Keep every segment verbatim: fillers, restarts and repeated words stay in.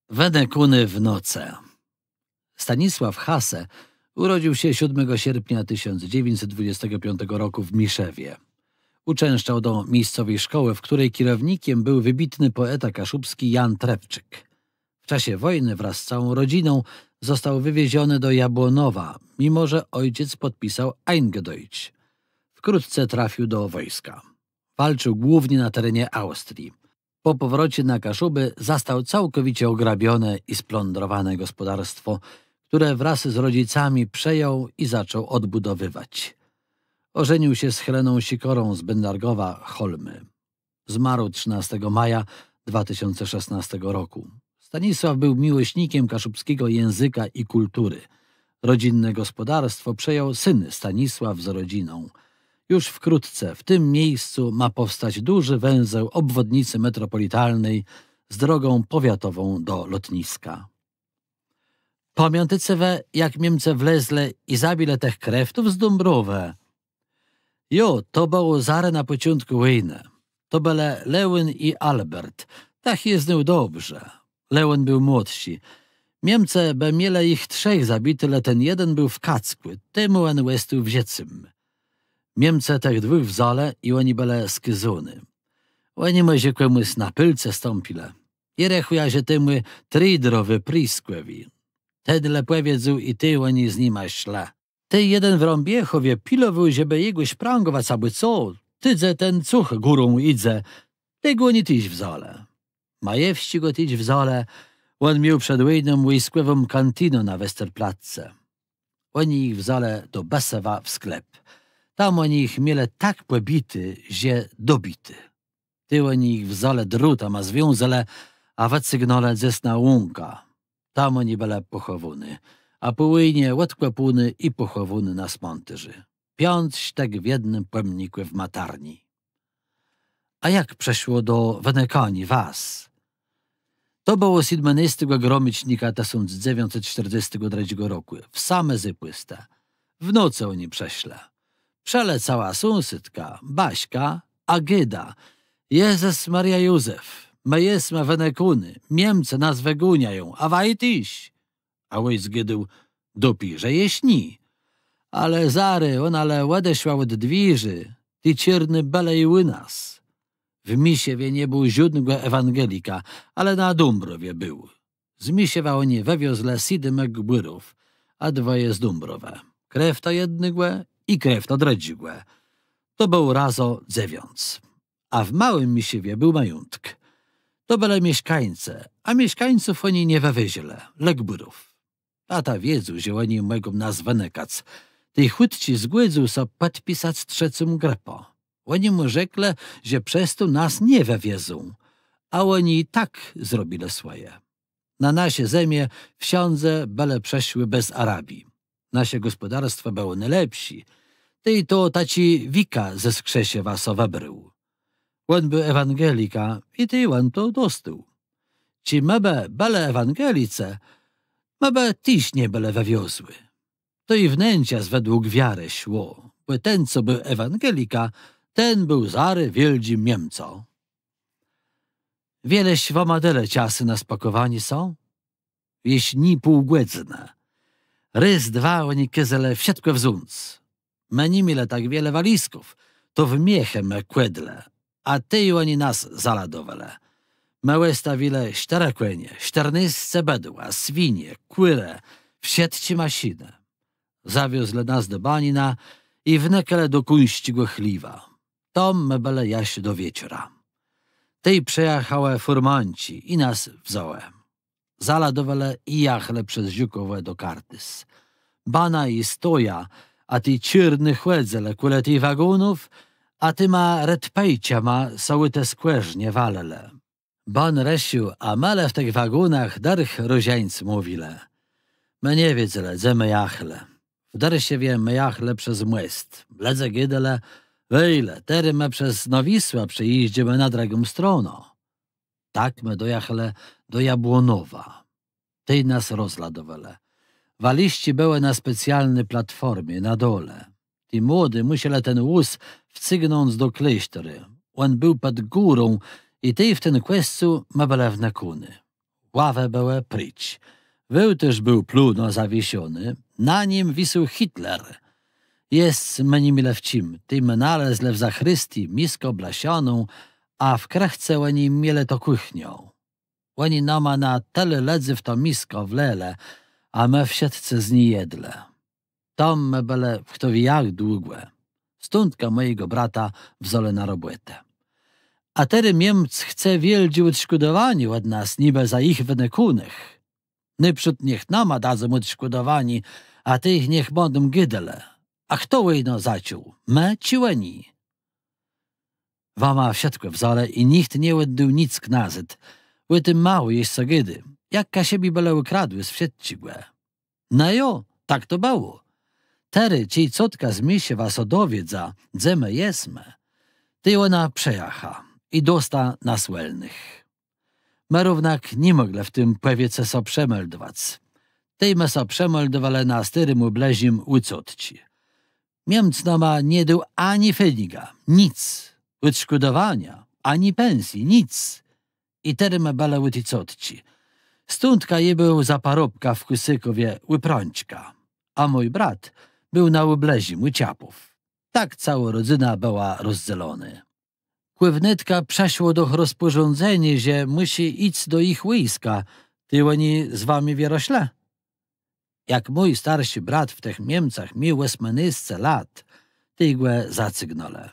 Wënëkóny w nocë. Stanisław Hasse urodził się siódmego sierpnia tysiąc dziewięćset dwudziestego piątego roku w Miszewie. Uczęszczał do miejscowej szkoły, w której kierownikiem był wybitny poeta kaszubski Jan Trepczyk. W czasie wojny wraz z całą rodziną został wywieziony do Jabłonowa, mimo że ojciec podpisał Eingedeutsche. Wkrótce trafił do wojska. Walczył głównie na terenie Austrii. Po powrocie na Kaszuby zastał całkowicie ograbione i splądrowane gospodarstwo, które wraz z rodzicami przejął i zaczął odbudowywać. Ożenił się z Heleną Sikorą z Będargowa Holmy. Zmarł trzynastego maja dwa tysiące szesnastego roku. Stanisław był miłośnikiem kaszubskiego języka i kultury. Rodzinne gospodarstwo przejął syn Stanisław z rodziną. Już wkrótce w tym miejscu ma powstać duży węzeł obwodnicy metropolitalnej z drogą powiatową do lotniska. Pamiãtôce wë, jak Miemcë wlezlë i zabilë tëch Kreftów z Dąbrowë? Jo, to bëło zarô na pòczątkù wòjnë. To bëlë Lewin i Albert. Tëch jô znôł dobrze. Lewin béł młodszi. Miemcë bë mielë jich trzech zabité, le ten jeden béł w Kackù, temù òn òstôł w żëcym. Miemcë tëch dwùch wzãlë i òni bëlë skôzóny. Òni mòże kòmùs na pôlce stąpilë. Jô rechùjã, że temù Triedrowi Priskòwi. Ten le pòwiedzôł i tej òni z nima szlë. Tej jeden w Rãbiechòwie pilowôł, żebë jegò szprãgòwac abò co, tej dze ten cuch górą jidze. Tegò òni téż wzãlë. Majewsczégò téż wzãlë, òn miôł przed wòjną wòjskòwą kantinã na Westerplatce. Òni jich wzãlë do Bësewa w sklep. Tam òni jich mielë tak pòbité, że dobité. Tej òni jich wzãlë, drutama związelë, a wëcygnãlë dzes na łąkã. Tam òni bëlë pòchòwóny, a pò wòjnie òdkòpóny i pòchòwóny na smãtôrzu. Piãc sztëk w jednym pòmnikù w Matarni. A jak przëszło do wënëkaniô was? To bëło sétmënôstégò gromicznika tësąc dzewiãcset sztërdzestégò trzecégò rokù, w same zôpùstë. W nocë òni przëszlë. Przëlecała sąsôdka, Baśka, a gôdô: Jezës Maria Józef, më jesmë wënëkóny, Miemcë nas wëgòniają, a waju téż. A òjc gôdôł: Dopiérze jesz nié. Ale zarô òna le òdeszła òd dwiérzi, ti czôrny bëlë i ù nas. W Miszewie nie béł żódnégò ewangelika, ale na Dąbrowie béł. Z Miszewa òni wëwiozlë sétmë gbùrów, a dwòje z Dąbrowë. Krefta jednégò i Krefta drëdżégò. To bëło razã dzewiãc. A w Môłim Miszewie béł majątk. To bëlë mieszkańce, a mieszkańców òni nie wëwiezlë, le gbùrów. Tata wiedzôł, że òni mògą nas wënëkac. Tej chùtczi zgòdzył sã pòdpisac trzecą grëpã. Òni mù rzeklë, że przez to nas nie wëwiezą. A òni i tak zrobilë swòje. Na nasze zemie wszãdze bëlë przëszłi bez Arabii. Nasze gòspòdarstwò bëło nôlepszé. Tej to taczi Wika ze Skrzeszewa so wëbrôł. Òn béł ewangelikã i tej òn to dostôł. Czë më bë bëlë ewangelicë, më bë téż nie bëlë wëwiozłi. To i wnenczas wedłùg wiarë szło, bò ten, co béł ewangelikã, ten béł zarô wiôldżim Miemcã. Wiele wama delë czasu na spakòwanié sã? Jesz nié pół gòdzënë. Rôz dwa òni kôzelë wszëtkò wząc. Më ni mielë tak wiele walizków, to w miechë më kładlë, a tej òni nas zaladowelë. Më òstawilë sztërë kònie, sztërnôsce bëdła, swinie, kùrë, wszëtczé maszinë. Zawiozlë nas do Banina i wnëkelë do kóńsczégò chléwa. Tam më bëlë jaż do wieczora. Tej przëjachałë fùrmanczi i nas wzãlë. Zaladowelë i jachelë przez Żukòwò do Kartuz. Bana i stoja, a ti czôrny chòdzëlë kòle tëch wagónów, a tima redpejczama so ò te skòrznie walëlë. Bóg rësził, a më le w tëch wagónach dërch różańc mówilë. Më nie wiedzelë, dze më jachelë. W Dërszewie më jachelë przez mòst. Lëdze gôdelë: Wejle, terô më przez Wisłã przejéżdżómë na drëgą stronã. Tak më dojachelë do Jabłonowa. Tej nas rozladowelë. Walizczi bëłë na specjalny platfòrmie na dole. Ti młodi mùszelë ten wóz wcygnąc do klôsztoru. Òn béł pòd górą i tej w ten kòscół më bëlë wnëkóny. Ławë bëłë précz. Wôłtôrz béł plóno zawieszony, na nim wisôł Hitler. Jesc më ni mielë w czim, tej më nalezlë w zachristii miskã blaszóną, a w krëchce òni mielë tã kùchniã. Òni nama na tëlé lëdzy w tã miskã wlelë, a më wszëtcë z ni jedlë. Tam më bëlë chto wié jak długò. Stądka mòjégò brata wzãlë na robòtã. A terô Miemc chce wiôldżé òdszkòdowanié òd nas nibë za jich wënëkónëch. Nôprzód niech nama dadzą òdszkòdowanié, a tej niech bãdą gôdelë. A chto wòjnã zaczął? Më czë òni? Wama wszëtkò wzãlë i nicht nie òddôł nick nazôd. Ò tim mało jesz sã gôdô. Jak Kaszëbi bëlë òkradłi z wszëtczégò. No jo, tak to bëło. Terô, czej cotka z Miszewa sã dowiedza, dze më jesmë, tej òna przëjacha i dosta nas wòlnëch. Më równak ni mòglë w tim pòwiece sã przemeldowac. Tej më sã przemeldowelë na Stôrim Òblëżim ù cotczi. Miemc nama nie dôł ani feniga, nick. Òdszkòdowaniô, ani pensji, nick. I terô më bëlë ù ti cotczi. Stądka jô béł za parobka w Kùsykòwie ù Prãczka. A mój brat béł na Òblëżim ù Czapów. Tak całô rodzëna bëła rozdzelonô. Kò wnetka przëszło doch rozpòrządzenié, że mùszi jic do jich wòjska, tej òni z wami wëroslë. Jak mój starszi brat w tëch Miemcach miôł òsmënôsce lat, tej gò zacygnãlë.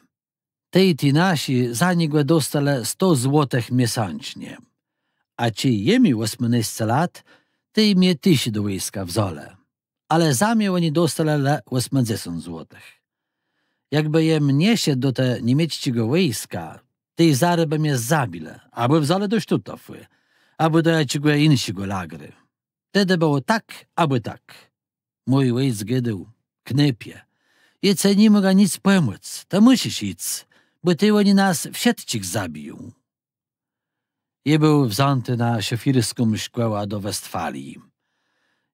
Tej ti naszi za niegò dostelë sto złotëch miesãczno. A czej jô miôł òsmënôsce lat, tej mie téż do wòjska wzãlë. Ale za mie òni dostelë le òsmëdzesąt złotëch. Jakbë jem nie szedł do te niemiecczégò wòjska, tej zarô bë mie zabilë, abò wzãlë do Sztutofù, abò do jaczégò jinszégò lagru. Tedë bëło tak abò tak. Mój òjc gôdôł: Knôpie, jô cë ni mògã nick pòmòc, të mùszisz jic, bò tej òni nas wszëtczich zabiją. Jô béł wzãti na szoférską szkòłã do Westfalii.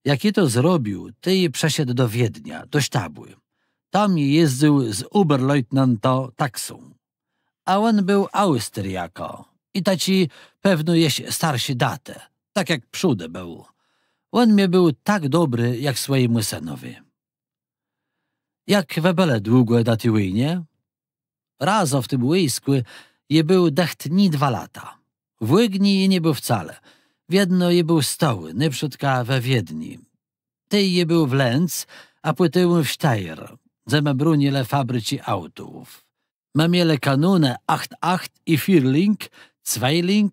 Jak jô to zrobił, tej jô przeszedł do Wiednia, do sztabù. Tam jô jezdzył z Oberleutnantã taksą. A òn béł Austriakã i taczi pewno jesz starszi datë, tak jak przódë béł. Òn mie béł tak dobri jak swòjémù sënowi. Jak wë bëlë długò na ti wòjnie? Razã w tim wòjskù jô béł dëcht nié dwa lata. W ògniu jô nie béł wcale. Wiedno jô béł stałi, nôprzódka we Wiedniu. Tej jô béł w Linz, a pòtemù w Steyr, dze më brónilë fabriczi autów. Më mielë kanónë acht acht i Vierling, Zwilling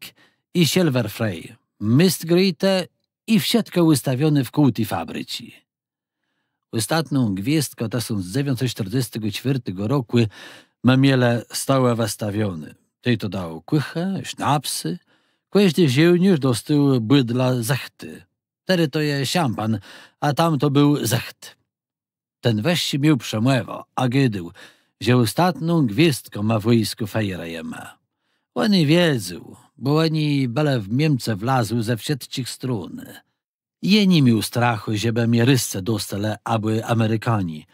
i Schläferei, Mistgräte i wszëtkò ùstawioné wkół ti fabriczi. Òstatną gwiôzdkã tësąc dzewiãcset sztërdzestégò czwiôrtégò rokù më mielë stołë wëstawioné. Tej to dało kùchë, sznapsë. Kòżdi żôłniérz dostôł bùdlã zëchtë. Terô to je szampan, a tam to béł zëcht. Ten wëższi miôł przemòwã, a gôdôł, że òstatną gwiôzdkã më w wòjskù fejrëjemë. Òn wiedzôł, bò òni bëlë w Miemcë wlazłi ze wszëtczich strón. Jô ni miôł strachù, żebë mie Rëscë dostelë abò Amerikanie.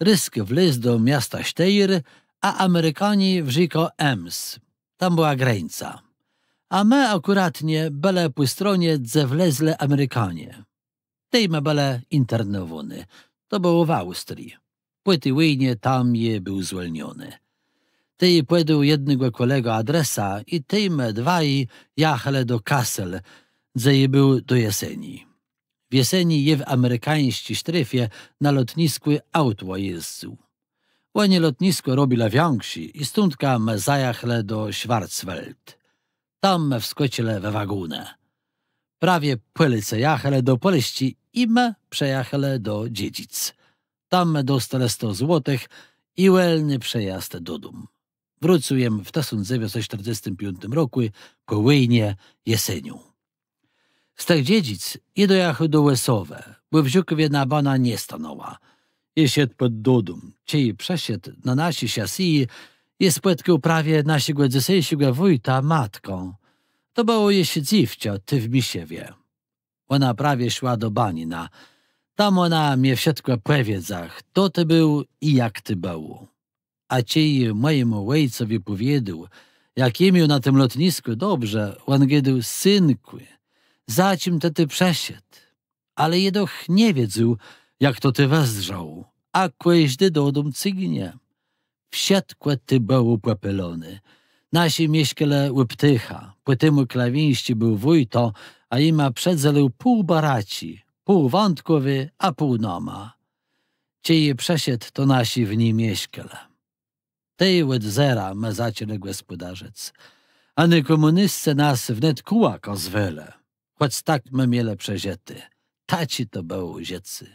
Rësk wlôzł do miasta Steyr, a Amerikanie w rzékã Ems. Tam bëła grańca. A më akùratnie bëlë pò stronie, dze wlezlë Amerikanie. Tej më bëlë internowóny. To bëło w Aùstrii. Pò ti wòjnie tam jô béł zwòlniony. Tej pòdôł jednégò kòlegò adresa i tej më dwaj jachelë do Kassel, dze jô béł do jeseni. W jeseni jô w amerikańsczi strefie na lotniskù autò jezdzył. Òni lotniskò robilë wikszé i stądka më zajachelë do Schwarzwald. Tam më wskòczëlë we wagónë. Prawie Pòlôcë jachelë do Pòlsczi i më przëjachelë do Dziedzic. Tam më dostelë sto złotëch i wòlny przejazd dodóm. Wrócył jem w tësąc dzewiãcset sztërdzestim piątim rokù pò wòjnie jesenią. Z tëch Dziedzic jô dojachôł do Òsowë, bò w Żukòwie na bana nie stanãła. Jô szedł pòd dodóm. Czej przëszedł na naszi szasiji, jô spòtkôł prawie naszégò dzysészégò wójta matkã. To bëło jesz dzéwczã, tej w Miszewie. Òna prawie szła do banina. Tam òna mie wszëtkò pòwiedza, chto të béł i jak të béł. A czej mòjémù òjcowi pòwiedzôł, jak jô miôł na tim lotniskù dobrze, òn gôdôł: Synkù, Za czim të tu przëszedł? Ale jô doch nie wiedzôł, jak to tu wëzdrzało. A kòżdi dodóm cygnie. Wszëtkò tu bëło pòpôloné. Naszi mieszkelë ù Ptôcha, pòtemù Klawińsczi béł wójtã, a jima przëdzelôł pół baraczi, pół Wątkòwi, a pół nama. Czej jô przëszedł, to naszi w ni mieszkelë. Tej òd zera më zaczãlë gòspòdarzëc. A ny kòmùniscë nas wnet kùłakã zwelë. Chòc tak më mielë przeżëté. Taczé to bëło żëcé.